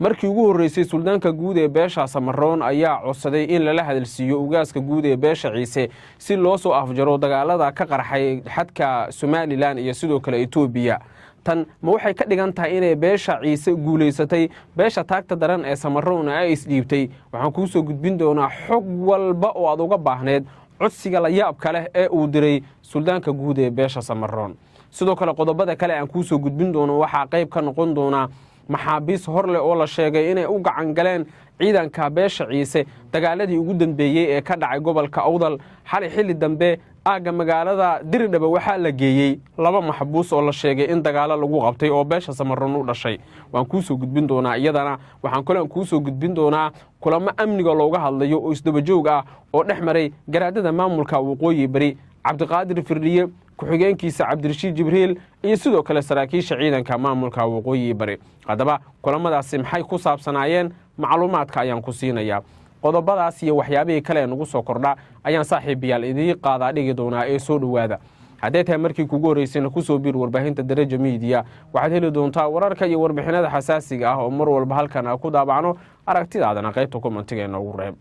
Markii ugu horreysay, suldaanka guud ee beesha Samaroon ayaa codsaday in lala hadalsiiyo ugaaska guud ee beesha Ciise si loo soo afjaro dagaalada ka qarxay xadka Somaliland iyo sidoo kale Etoobiya. Tan ma waxay ka dhigan tahay inay beesha Ciise guulaysatay, beesha taagta daran ee Samaroonna ay isdhiibtay? Waxaan kuu soo gudbin doonaa xog walba oo aad uga baahneed codsiga la yaabka leh ee uu diray suldaanka guud ee beesha Samaroon. Sidoo kale, qodobada kale aan kuu soo gudbin doono waxaa qayb ka noqon doonaa maxaabiis hor leh oo la sheegay inay u gacan galeen ciidanka beesha Ciise dagaaladii ugu dambeeyey ee ka dhacay gobolka Awdal. Xalay xilli dambe aagga magaalada Diridhaba waxaa la geeyey laba maxbuus oo la sheegay in dagaalo lagu qabtay oo beesha Samaroon u dhashay. Waan kuu soo gudbin doonaa iyadana. Waxaan kale kuu soo gudbin doonaa kulamo amniga looga hadlayo oo isdabajoog ah oo dhex maray garaadada maamulka Waqooyi Bari, Cabdiqaadir Firdhiye, ku-xigeenkiisa Cabdirashiid Jibriil iyo sidoo kale saraakiisha ciidanka maamulka Waqooyi Bari. Haddaba kulamadaasi maxay ku saabsanaayeen? Macluumaadka ayaan ku siinayaa. Qodobadaas iyo waxyaabihii kale ee nagu soo kordha ayaan, saaxiibayaal, idiin qaadaa dhigi doonaa ee soo dhowaada. Hadday tahay markii kugu horreysayna, kusoo biir warbaahinta Daraja Media. Waxaad heli doontaa wararka iyo warbixinada xasaasiga ah oo mar walba halkan a ku daabacno. Aragtidaadana qaybta commentiga inoogu reeb.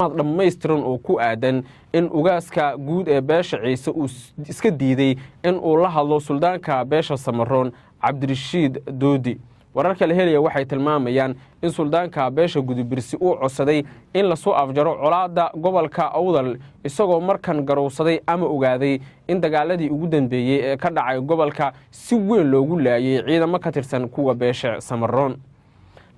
Dhammaystiran oo ku aadan in ugaaska guud ee beesha Ciise uu iska diiday in uu la hadlo suldaanka beesha Samaroon, Cabdirashiid Doodi. Wararka la helaya waxay tilmaamayaan in suldaanka beesha Gudubirsi uu codsaday in lasoo afjaro colaadda gobolka Awdal, isagoo markan garowsaday ama ogaaday in dagaaladii ugu dambeeyey ee ka dhacay gobolka si weyn loogu laayay ciidamo ka tirsan kuwa beesha Samaroon.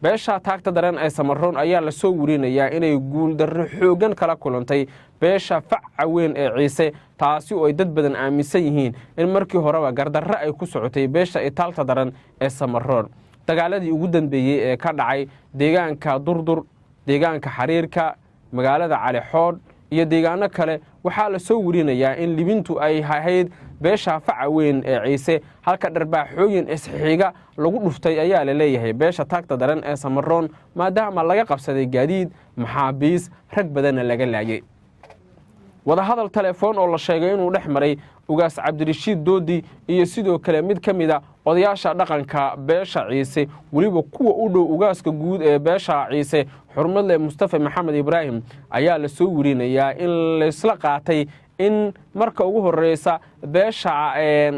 Beesha taagta daran ee Samaroon ayaa lasoo werinayaa inay guuldarro xooggan kala kulantay beesha faca weyn ee Ciise, taasi oo ay dad badan aaminsan yihiin in markii horeba gardarro ay ku socotay beesha itaalta daran ee Samaroon. Dagaaladii ugu dambeeyey ee ka dhacay deegaanka Durdur, deegaanka Xariirka, magaalada Calixoodh iyo deegaano kale waxaa lasoo werinayaa in libintu ay ahayd beesha faca weyn ee Ciise, halka dharbaaxooyin isxiga lagu dhuftay ayaa la leeyahay beesha taagta daran ee Samaroon, maadaama laga qabsaday gaadiid, maxaabiis, rag badanna laga laayay. Wadahadal telefoon oo la sheegay inuu dhex maray ugaas Cabdirashiid Doodi iyo sidoo kale mid ka mid a odayaasha dhaqanka beesha Ciise, weliba kuwa u dhow ugaaska guud ee beesha Ciise, xurmadle Mustafa Maxamed Ibraahim, ayaa lasoo werinayaa in laysla qaatay in marka ugu horeysa beesha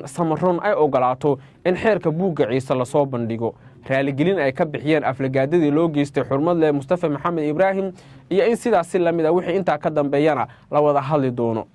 Samaroon ay ogolaato in xeerka buugga Ciise lasoo bandhigo, raaligelin ay ka bixiyeen aflagaadadii loo geystay xurmadle Mustafa Maxamed Ibraahim, iyo in sidaasi lamid a wixii intaa ka dambeeyana la wada hadli doono.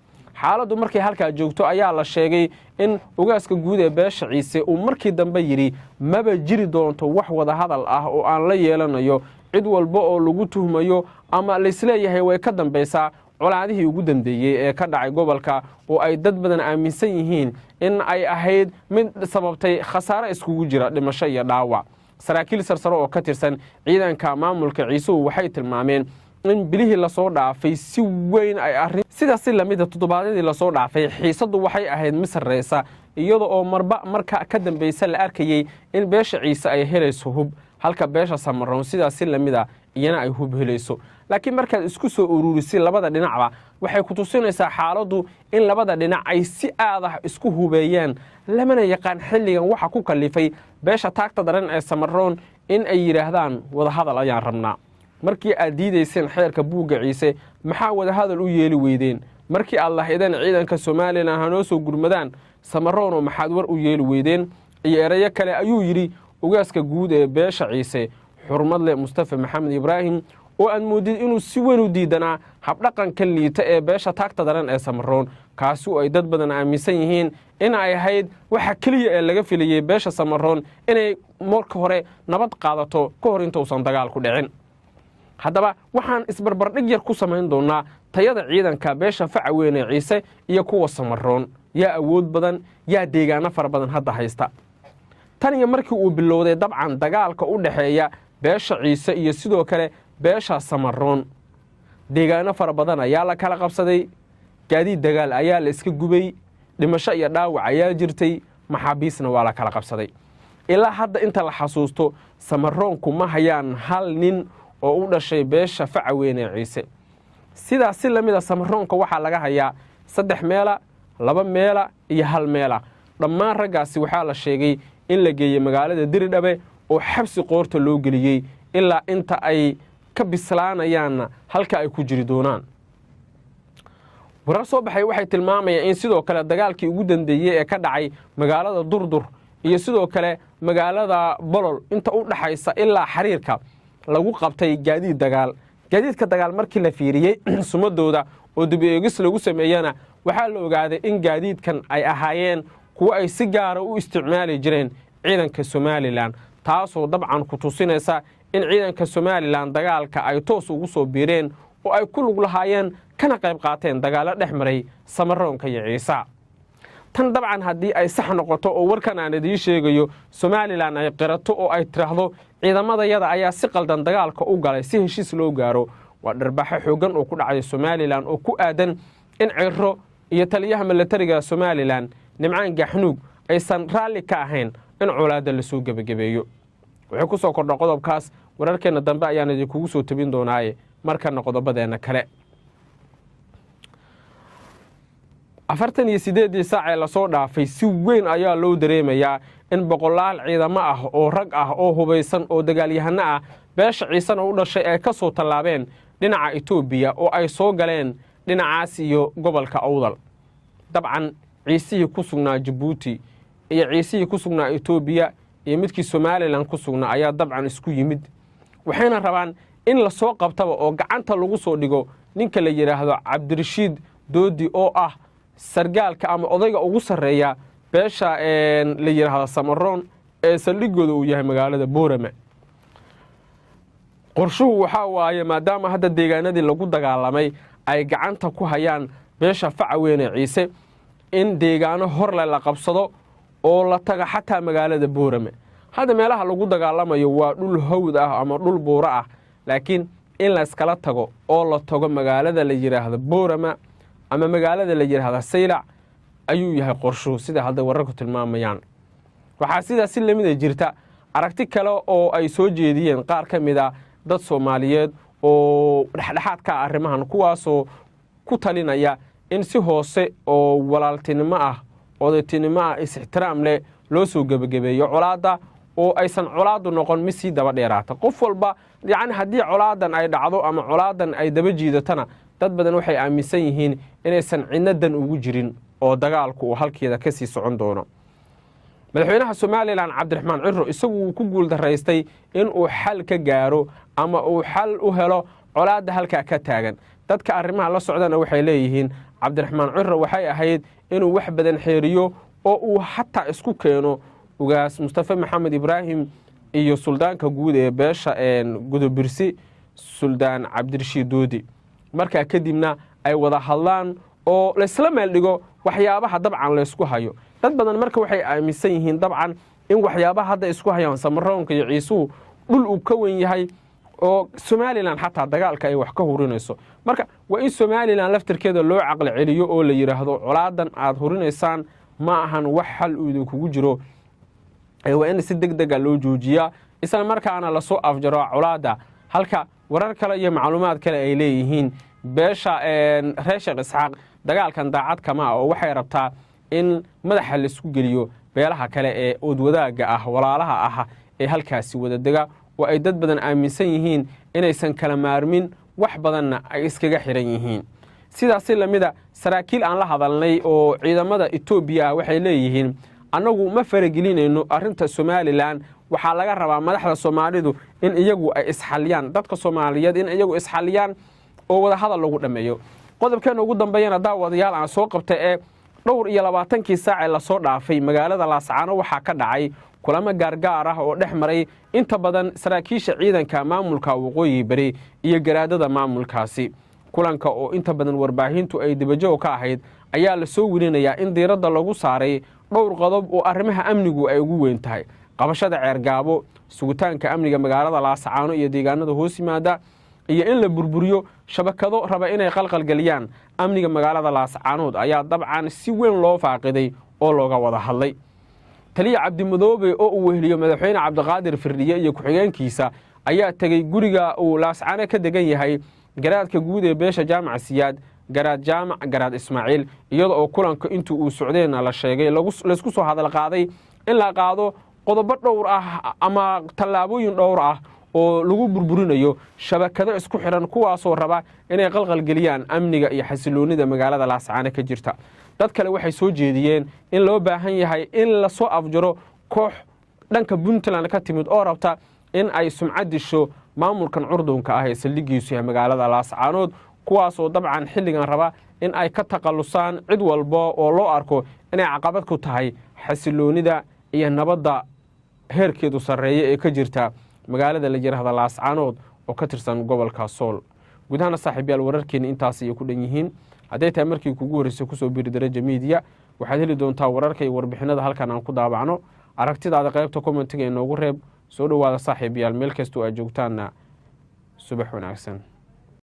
Xaaladdu markay halkaa joogto ayaa la sheegay in ugaaska guud ee beesha Ciise uu markii dambe yidhi: "Maba jiri doonto wax wadahadal ah oo aan la yeelanayo cid walba oo lagu tuhmayo ama laysleeyahay way ka dambaysaa colaadihii ugu dambeeyey ee ka dhacay gobolka, oo ay dad badan aaminsan yihiin in ay ahayd mid sababtay khasaare iskugu jira dhimasho iyo dhaawac." Saraakiil sarsare oo ka tirsan ciidanka maamulka Ciisuhu waxay tilmaameen in bilihii lasoo dhaafay si weyn ay arrin sidaasi lamida toddobaadyadii lasoo dhaafay xiisaddu waxay ahayd mid sarreysa, iyada oo marba marka ka dambeysa la arkayey in beesha Ciise ay helayso hub, halka beesha Samaroon sidaasi lamida iyana ay hub helayso. Laakiin markaad isku soo ururisay labada dhinacba, waxay ku tusinaysaa xaaladdu in labada dhinac ay si aad ah isku hubeeyeen, lamana yaqaan xilligan waxa ku kalifay beesha taagta daran ee Samaroon in ay yidhaahdaan: "Wadahadal ayaan rabnaa." Markii aad diidayseen xeerka buugga Ciise, maxaa wadahadal u yeeli weydeen? Markii aad lahaydeen ciidanka Somaliland hanoo soo gurmadaan, Samaroonoo maxaad war u yeeli weydeen? Iyo erayo kale ayuu yidhi ugaaska guud ee beesha Ciise, xurmadle Mustafa Maxamed Ibraahim, oo aad moodid inuu si weyn u diidanaa habdhaqanka liita ee beesha taagta daran ee Samaroon, kaasi oo ay dad badan aaminsan yihiin in ay ahayd waxa keliya ee laga filayey beesha Samaroon, inay marka hore nabad qaadato ka hor intuusan dagaal ku dhicin. Haddaba waxaan isbarbardhig yar ku samayn doonaa tayada ciidanka beesha faca weyn ee Ciise iyo kuwa Samaroon. Yaa awood badan? Yaa deegaano fara badan hadda haysta? Tan iyo markii uu bilowday dabcan dagaalka u dhexeeya beesha Ciise iyo sidoo kale beesha Samaroon, deegaano fara badan ayaa la kala qabsaday, gaadiid dagaal ayaa la iska gubay, dhimasho iyo dhaawac ayaa jirtay, maxaabiisna waa la kala qabsaday. Ilaa hadda inta la xasuusto, Samaroonku ma hayaan hal nin oo u dhashay beesha faca weyn ee Ciise. Sidaas si lamid a, Samaroonka waxaa laga hayaa saddex meela, laba meela iyo hal meela. Dhammaan raggaasi waxaa la sheegay in la geeyey magaalada Diridhabe oo xabsi qoorta loo geliyey ilaa inta ay ka bislaanayaanna halka ay ku jiri doonaan. Warar soo baxay waxay tilmaamayaan in sidoo kale dagaalkii ugu dambeeyey ee ka dhacay magaalada Durdur iyo sidoo kale magaalada Bolol inta u dhaxaysa ilaa Xariirka lagu qabtay gaadiid dagaal. Gaadiidka dagaal markii la fiiriyey sumadooda oo dib eegis lagu sameeyena, waxaa la ogaaday in gaadiidkan ay ahaayeen kuwo ay si gaara u isticmaali jireen ciidanka Somaliland, taasoo dabcan ku tusinaysa in ciidanka Somaliland dagaalka ay toos ugu soo biireen oo ay ku lug lahaayeen kana qayb qaateen dagaallo dhex maray Samaroonka iyo Ciisa. Tan dabcan haddii ay sax noqoto oo warkan aan idiin sheegayo Somaliland ay qirato oo ay tiraahdo ciidamadayada ayaa si qaldan dagaalka u galay si heshiis loo gaaro, waa dharbaxo xooggan oo ku dhacday Somaliland oo ku aadan in Ciro iyo taliyaha milatariga Somaliland Nimcaan Gaxnuug aysan raalli ka ahayn in colaadda lasoo gebagabeeyo. Wuxuu ku soo kordha qodobkaas wararkeenna dambe ayaan idinkugu soo tebin doonaaye. Markana qodobadeenna kale. 48-dii saac ee lasoo dhaafay si weyn ayaa loo dareemayaa in boqolaal ciidamo ah oo rag ah oo hubaysan oo dagaalyahano ah, beesha Ciisena u dhashay, ay ka soo tallaabeen dhinaca Etoobiya oo ay soo galeen dhinacaas iyo gobolka Awdal. Dabcan Ciisihii ku sugnaa Jabuuti iyo Ciisihii ku sugnaa Etoobiya iyo midkii Somaliland ku sugnaa ayaa dabcan isku yimid, waxayna rabaan in lasoo qabtaba oo gacanta lagu soo dhigo ninka la yidhaahdo Cabdirashiid Doodi oo ah sargaalka ama odayga ugu sarreeya beesha la yidhaahdo Samaroon ee saldhigooda uu yahay magaalada Boorame. Qorshuhu waxaa waaye, maadaama hadda deegaanadii lagu dagaalamay ay gacanta ku hayaan beesha faca weyne Ciise, in deegaano horle la qabsado oo la taga xataa magaalada Boorame. Hadda meelaha lagu dagaalamayo waa dhul hawd ah ama dhul buuro ah, laakiin in layskala tago oo la tago magaalada la yidhaahdo Boorama ama magaalada la yidhaahdo Saylac ayuu yahay qorshuhu, sida hadda wararku tilmaamayaan. Waxaa sidaas si lamida jirta aragti kale oo ay soo jeediyeen qaar ka mid a dad Soomaaliyeed oo dhexdhexaad ka ah arrimahan, kuwaasoo ku talinaya in si hoose oo walaaltinimo ah, odaytinimo ah, is-ixtiraam leh loo soo gebagabeeyo colaadda oo aysan colaaddu noqon mid sii daba dheeraata. Qof walba, yacni, haddii colaadan ay dhacdo ama colaadan ay daba jiidatona, dad badan waxay aaminsan yihiin inaysan cidna dan ugu jirin oo dagaalku uu halkeeda ka sii socon doono. Madaxweynaha Somaliland Cabdiraxmaan Ciro isagu wuu ku guuldaraystay in uu xal ka gaaro ama uu xal u helo colaadda halkaa ka taagan. Dadka arrimaha la socdana waxay leeyihiin Cabdiraxmaan Ciro waxay ahayd inuu wax badan xeeriyo oo uu xataa isku keeno Ugaas Mustafe Maxamed Ibraahim iyo suldaanka guud ee beesha Gudobirsi, Suldaan Cabdirashiid Doodi, markaa kadibna ay wada hadlaan oo laysla meel dhigo waxyaabaha dabcan laysku hayo. Dad badan marka waxay aaminsan yihiin dabcan in waxyaabaha hadda isku hayaan Samaroonka iyo Ciisuhu dhul uu ka wen yahay oo Somaliland xataa dagaalka ay wax ka hurinayso. Marka waa in Somaliland laftirkeeda loo caqli celiyo oo la yidhaahdo colaadan aad hurinaysaan ma ahan wax xal uu idinkugu jiro, waa in si deg dega loo joojiyaa, isla markaana lasoo afjaro colaadda. Halka warar kale iyo macluumaad kale ay leeyihiin beesha reer Sheekh Isxaaq dagaalkan daacad kama ah oo waxay rabtaa in madaxa laisku geliyo beelaha kale ee oodwadaagga ah, walaalaha ah ee halkaasi wadadega, oo ay dad badan aaminsan yihiin inaysan kala maarmin, wax badanna ay iskaga xiran yihiin. Sidaasi lamida saraakiil aan la hadalnay oo ciidamada Etoobiya ah waxay leeyihiin annagu ma faragelinayno arrinta Somaliland, waxaa laga rabaa madaxda Soomaalidu in iyagu ay isxaliyaan, dadka Soomaaliyeed in iyagu isxaliyaan oo wadahadal lagu dhammeeyo. Qodobkeena ugu dambeeyana, daawadayaal, aan soo qabtay ee 24-kii saac ee lasoo dhaafay magaalada Laascaano waxaa ka dhacay kulamo gaargaar ah oo dhex maray inta badan saraakiisha ciidanka maamulka Waqooyi Bari iyo garaadada maamulkaasi. Kulanka oo inta badan warbaahintu ay dibajoog ka ahayd ayaa lasoo werinayaa in diiradda lagu saaray dhowr qodob oo arrimaha amnigu ay ugu weyn tahay: qabashada Ceergaabo, sugitaanka amniga magaalada Laascaano iyo deegaanada hoos yimaada, iyo in la burburiyo shabakado raba inay qalqalgeliyaan amniga magaalada Laascaanood. Ayaa dabcan si weyn loo faaqiday oo looga wada hadlay. Taliya Cabdimadoobe oo uu weheliyo madaxweyne Cabdiqaadir Firdhiye iyo ku-xigeenkiisa ayaa tegey guriga uu Laascaano ka degan yahay garaadka guud ee beesha Jaamaca Siyaad, Garaad Jaamac Garaad Ismaaciil, iyada oo kulanka intuu uu socdeenna la sheegay laysku soo hadal qaaday in la qaado Qodobo dhowr ah ama tallaabooyin dhowr ah oo lagu burburinayo shabakado isku xidhan, kuwaasoo raba inay qalqalgeliyaan amniga iyo xasiloonida magaalada Laascaano ka jirta. Dad kale waxay soo jeediyeen in loo baahan yahay in lasoo afjaro koox dhanka Puntland ka timid oo rabta in ay sumcad disho maamulkan curdunka ah ee saldhigiisu yahay magaalada Laascaanood, kuwaasoo dabcan xilligan raba in ay ka takhallusaan cid walba oo loo arko inay caqabad ku tahay xasiloonida iyo nabadda heerkeedu sarreeya ee ka jirta magaalada la yiraahda Laascaanood oo ka tirsan gobolka Sool. Gudahana, saaxiibyaal, wararkeeni intaas ayay ku dhan yihiin. Hadday tahay markii kugu horreysay kusoo biri Daraja Media, waxaad heli doontaa wararka iyo warbixinada halkan aan ku daabacno. Aragtidaada qaybta commentiga inoogu reeb. Soo dhowaada, saaxiibayaal, meel kastoo aad joogtaanna subax wanaagsan.